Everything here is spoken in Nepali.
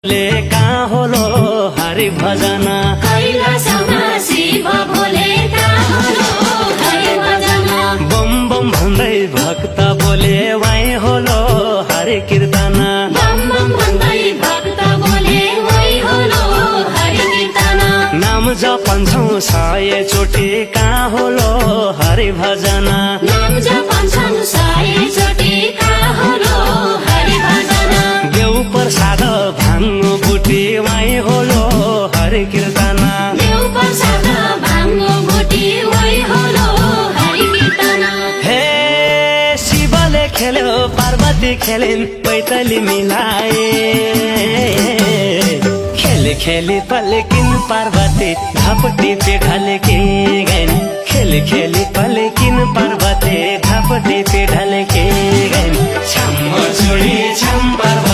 ले कहाँ होलो हरि भजन कैलासमा शिव भोले कहाँ होलो हरि भजन बम बम भन्दै भक्त बोले वाइ होलो हरि कीर्तन बम बम भन्दै भक्त बोले वही होलो हरि कीर्तन नाम जपन्छौ 100 चोटि कहाँ होलो हरि भजन नाम जपन्छौ 100 चोटि कहाँ होलो हरि भजन देउ प्रसाद भाङ्गो बुटी वाइ होलो हरि कीर्तन देउ प्रसाद भाङ्गो बुटी वही होलो हरि कीर्तन हे शिवले खेल्यो पार्वती खेलिन् पैतली मिलाए खेली खेली पल्किन् पार्वती घापटी पे ढल्के गइन् खेली खेली पल्किन् पार्वती घापटी पे ढल्के गइन् छम छोडी छम पार्वती